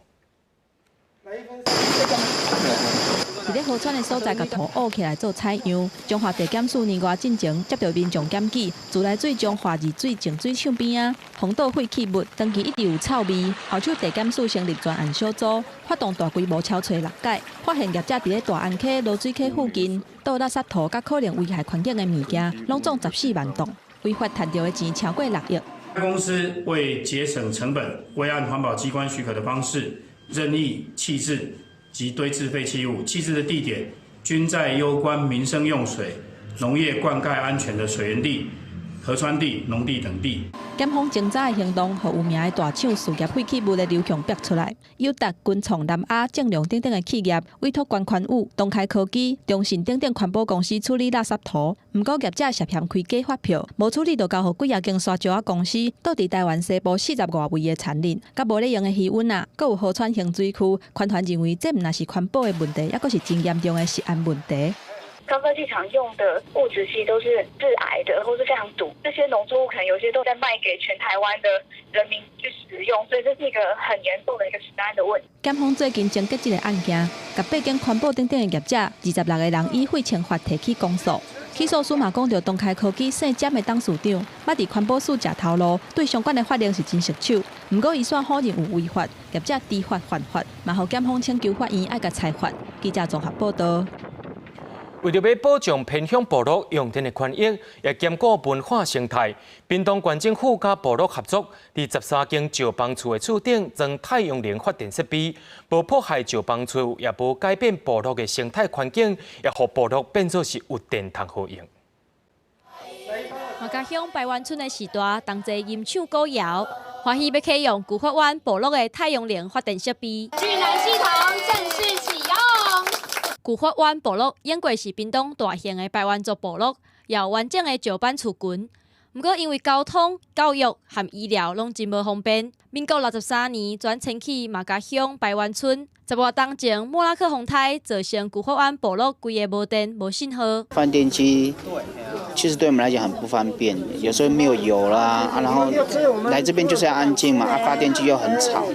佇咧河川的所在，共塗挖起來做採樣。彰化地檢署年外進前接著民眾檢舉，自來水彰化二水淨水廠邊仔，荒倒廢棄物，長期一直有臭味。後手地檢署成立專案小組，發動大規模敲揣六改，發現業者佇咧大安溪、濁水溪附近倒垃圾塗，佮可能危害環境的物件，攏總14萬噸，違法趁著的錢超過6億。公司為節省成本，未按環保機關許可的方式，任意棄置及堆置廢棄物，棄置的地點均在攸關民生用水、農業灌溉安全的水源地、河川地、農地等地。檢方偵查的行動，予有名的大廠事業廢棄物的流向逼出來。友達、群創、南亞、正隆等等的企業委託關寬宇、東開科技、中信等等環保公司處理垃圾塗。毋過業者涉嫌開假發票，無處理就交予幾仔間沙石仔公司，倒佇台灣西部40外位的殘忍，佮無咧用的魚塭仔，閣有河川蓄水區，環團認為這毋但是環保的問題，猶閣是真嚴重的食安問題。高科技廠用的物質其實都是致癌的，或是非常毒。這些農作物可能有些都在賣給全台灣的人民去食用，所以這是一個很嚴重的一個食安的問題。檢方最近偵結這個案件，共八間環保等等的業者，26個人依廢清法提起公訴。起訴書嘛講著東開科技姓詹的董事長，捌佇環保署食頭路，對相關的法令是真熟手。毋過伊煞否認有違法，業者知法犯法，嘛予檢方請求法院愛共裁罰。記者綜合報導。為著欲保障偏鄉部落用電的權益，也兼顧文化生態，屏東縣政府佮部落合作，佇13間石枋厝的厝頂裝太陽能發電設備，無破壞石枋厝，也無改變部落的生態環境，也予部落變做是有電通好用。馬家鄉排灣村的時代，同齊吟唱歌謠，歡喜欲啟用舊法灣部落的太陽能發電設備。智能系統正式啟用。舊法灣部落應過是屏東大型的排灣族部落，也有完整的石板厝群。毋過因為交通、教育和醫療攏真無方便，民國63年轉遷去馬家鄉排灣村。10外冬前，莫拉克風颱造成舊法灣部落規个無電、無信號。發電機其實對我們來講很不方便，有時候沒有油啦，啊，然後來這邊就是要安靜嘛，啊，發電機又很吵。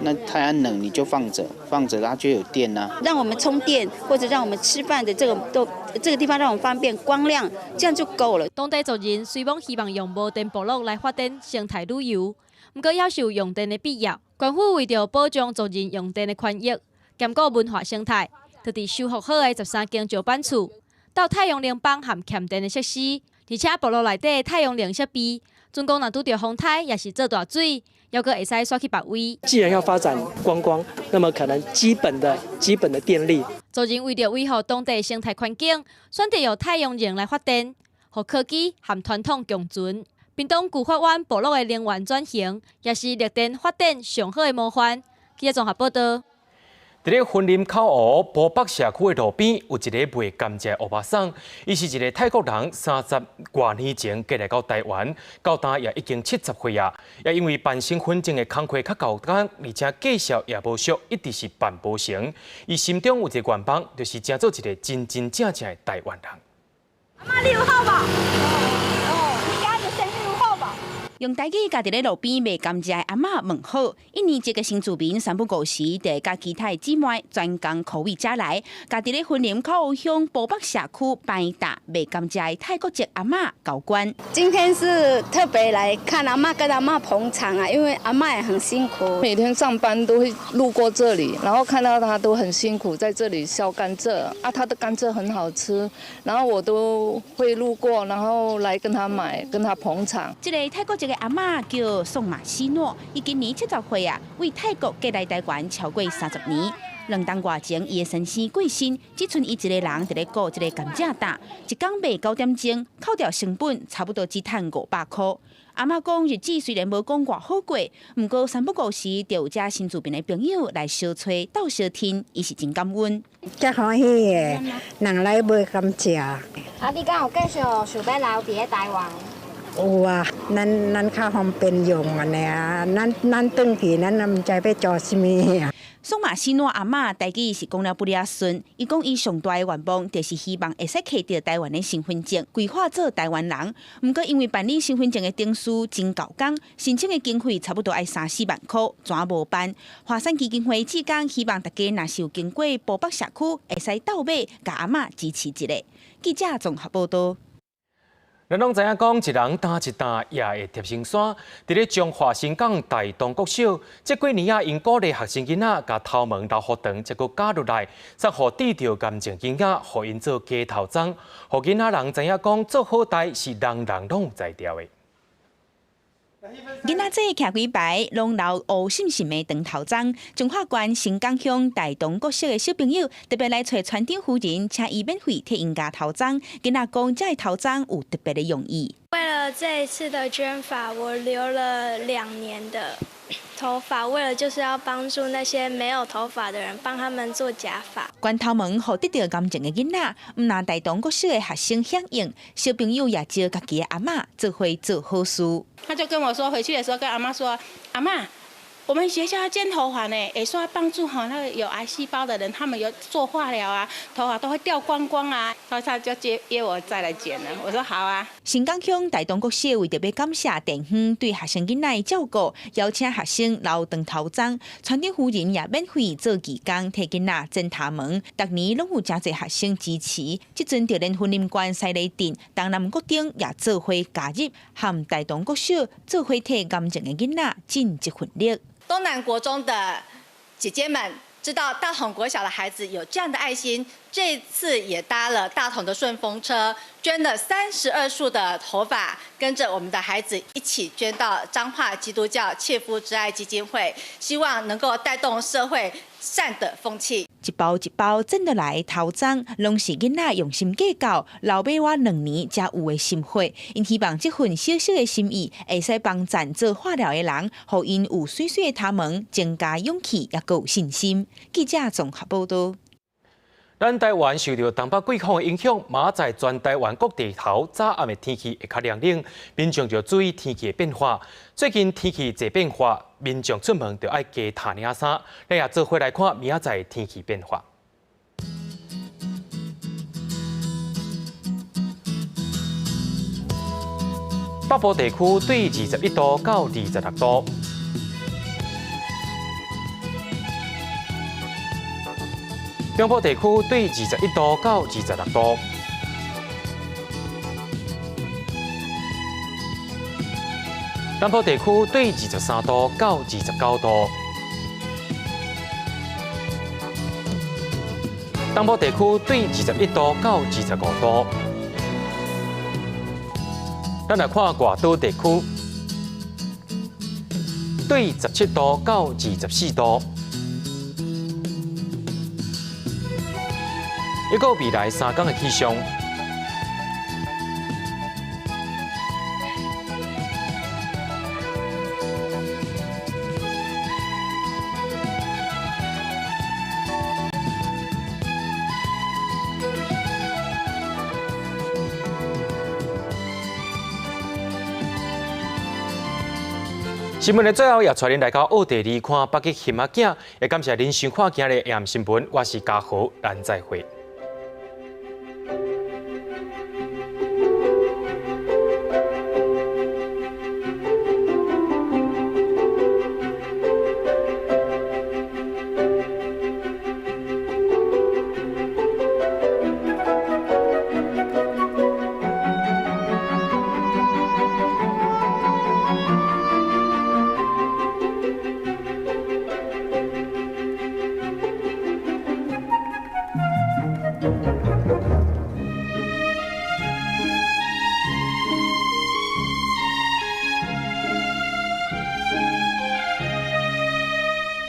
那太陽能你就放著，放著它就有電啦。讓我們充電或者讓我們吃飯的這個都這個地方讓我們方便光亮，這樣就夠了。當地族人雖罔希望用無電部落來發展生態旅遊，毋過猶是有用電的必要。縣府為著保障族人用電的權益，兼顧文化生態，就佇修復好的13間石板厝，鬥太陽能板和慳電的設施，而且部落內底的太陽能設備，準講若拄著風颱，抑是做大水，猶閣會使徙去別位。既然要發展觀光，那麼可能基本的電力。族人為著維護當地生態環境，選擇用太陽能來發電，予科技和傳統共存。屏東舊法灣部落的能源轉型，也是綠電發展上好的模範。記者綜合報導。佇咧雲林口湖埔北社區的路邊，有一个賣甘蔗的歐巴桑，伊是一个泰國人，30外年前過來到台灣，到今也已經70歲啊。也因為辦身份證的工課較厚工，而且駕校也無俗，一直是辦無成。伊心中有一个願望，就是成做一个真真正正的台灣人。阿嬤，你有好無？用台語共佇咧路邊賣甘蔗的阿嬤問好。印尼籍的新住民三不五時，就會佮其他的姊妹專工苦位遮來，共佇咧雲林口湖鄉埔北社區擺搭賣甘蔗的泰國籍阿嬤交關。今天是特別來看阿嬤，跟阿嬤捧場啊，因為阿嬤也很辛苦。每天上班都會路過這裡，然後看到她都很辛苦，在這裡削甘蔗啊，她的甘蔗很好吃，然後我都會路過，然後來跟她買，跟她捧場。這个泰國籍的阿嬤叫宋馬西諾，伊今年70歲啊，為泰國過來台灣超過30年。2冬外前，伊的先生過身，只賰伊一個人佇咧顧這個甘蔗擔，一工賣9點鐘，扣掉成本，差不多只趁500箍。阿嬤講，日子雖然無講偌好過，毋過三不五時就有遮新住民的朋友來相揣鬥相挺，伊是真感恩。足歡喜的，人來買甘蔗。啊，你敢有繼續想欲留佇咧台灣？有啊，咱較方便用按呢啊，咱轉去，咱也毋知欲做啥物啊。宋馬西諾阿嬤台語是講了不了順，伊講伊上大的願望就是希望會使摕著台灣的身份證，規劃做台灣人。毋過因為辦理身份證的程序真猴工，申請的經費差不多愛三四萬箍，怎無辦？華山基金會志工希望大家若是有經過埔北社區，會使鬥馬共阿嬤支持一下。記者綜合報導。咱攏知影講，一人擔一擔也會疊成山。佇咧彰化新港大同國小，這幾年啊，𪜶鼓勵學生囡仔共頭毛留予長，才閣剪落來，送予得著癌症囡仔，予𪜶做加頭鬃，予囡仔人知影講，做好代是人人攏有才調的。囡仔仔徛幾排，攏留烏滲滲的長頭鬃。彰化縣新港鄉大同國小的小朋友特別來揣村長夫人，請伊免費替𪜶剪頭鬃。囡仔講，這个頭鬃有特別的用意。為了這一次的捐髮，我留了2年的頭髮，為了就是要幫助那些沒有頭髮的人，幫他們做假髮。捐頭毛予得著癌症的囡仔，毋但大同國小的學生響應，小朋友也招家己的阿嬤做伙做好事。他就跟我說，回去的時候跟阿嬤說，阿嬤，我們學校要剪頭髮呢，也說要幫助哈那個有癌細胞的人，他們有做化療啊，頭髮都會掉光光啊。他就接約我再來剪了，我說好啊。新港鄉大同國小為著欲感謝店方對學生囡仔的照顧，邀請學生留長頭鬃，村長夫人也免費做義工，替囡仔剪頭毛。逐年攏有誠濟學生支持，這陣就連雲林縣西螺鎮東南國中也做伙加入，和大同國小做伙替癌症的囡仔盡一份力。東南國中的姐姐們知道大同國小的孩子有這樣的愛心，這次也搭了大同的順風車，捐了32束的頭髮，跟着我們的孩子一起捐到彰化基督教切膚之愛基金會，希望能夠帶動社會善的風氣。一包一包剪落來的頭鬃，攏是囡仔用心計較，留欲倚2年才有的心血。𪜶希望這份小小的心意，會使幫贊做化療的人，予𪜶有媠媠的頭毛，增加勇氣，猶閣有信心。記者綜合報導。咱台灣受著東北季風的影響，明仔載全台灣各地頭早暗的天氣會較涼冷，民眾就注意天氣的變化。最近天氣濟變化，民眾出門就愛加罩領衫。咱也做伙來看明仔載天氣變化。北部地區對21度到26度。中部地區對21度到26度，南部地區對23度到29度，東部地區對21度到25度。咱來看外島地區，對17度到24度。一個未來3天的氣象。新聞的最後，也帶恁來到奧地利看北極熊仔囝，也感謝恁收看今日的 AM 新聞，我是嘉豪，咱再會。